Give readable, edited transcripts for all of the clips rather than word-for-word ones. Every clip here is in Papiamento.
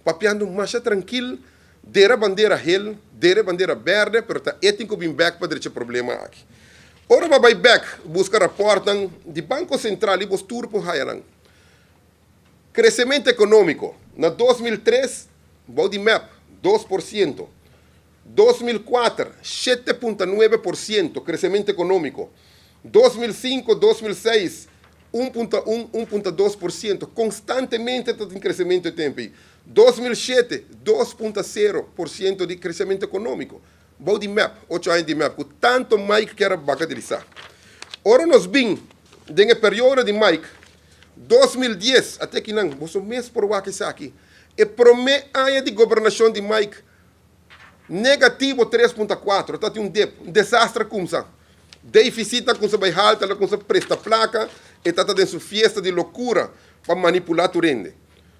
Papiando masha trankil, dera bandera hel, dera bandera berde, pero ta e tin ku bin bek pa drecha problema aki. Ora bo bai bek buska raportnan di Banko Sentral i bos tur por haya nan. Kresementu ekonómiko na 2003 bou di mep, 2%. 2004, 7.9% kresementu ekonómiko. 2005, 2006, 1.1, 1.2%. Konstantemente ta tin kresementu e tempu ei. 2007, 2.0% di kresementu ekonómiko. Bou di mep, 8 aña di mep, ku tantu Mike kier a bagatelisá. Ora nos bin den e periodo di Mike, 2010, ate akinan, boso mes por wak esaki, e promé aña di gobernashon di Mike, negativo 3.4, ta tin un dip, un desastre kumsa. Deficit a kumsa bai haltu, el a kumsa presta plaka, e tata den su fiesta di lokura pa manipulá tur hende.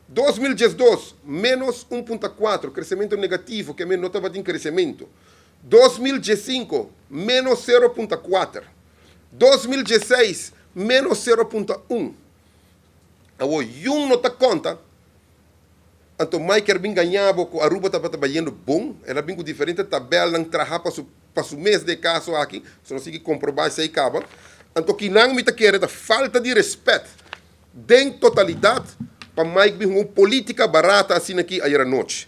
2012, ménos 1.4, kresementu negativo, ke men no tabatin kresementu. 2015, ménos 0.4. 2016, ménos 0.1. Awor, yun no ta konta, anto Mike kier bin gaña bo ku Aruba tabata bayendo bon, el a bin ku diferente tabèlnan traha pa su mes den e kaso aki, so no sigui komprobá esei kaba. Anto kinan mi ta kere ta falta di rèspèt den totalidat pa Mike bin un polítika barata asina aki ayera nochi.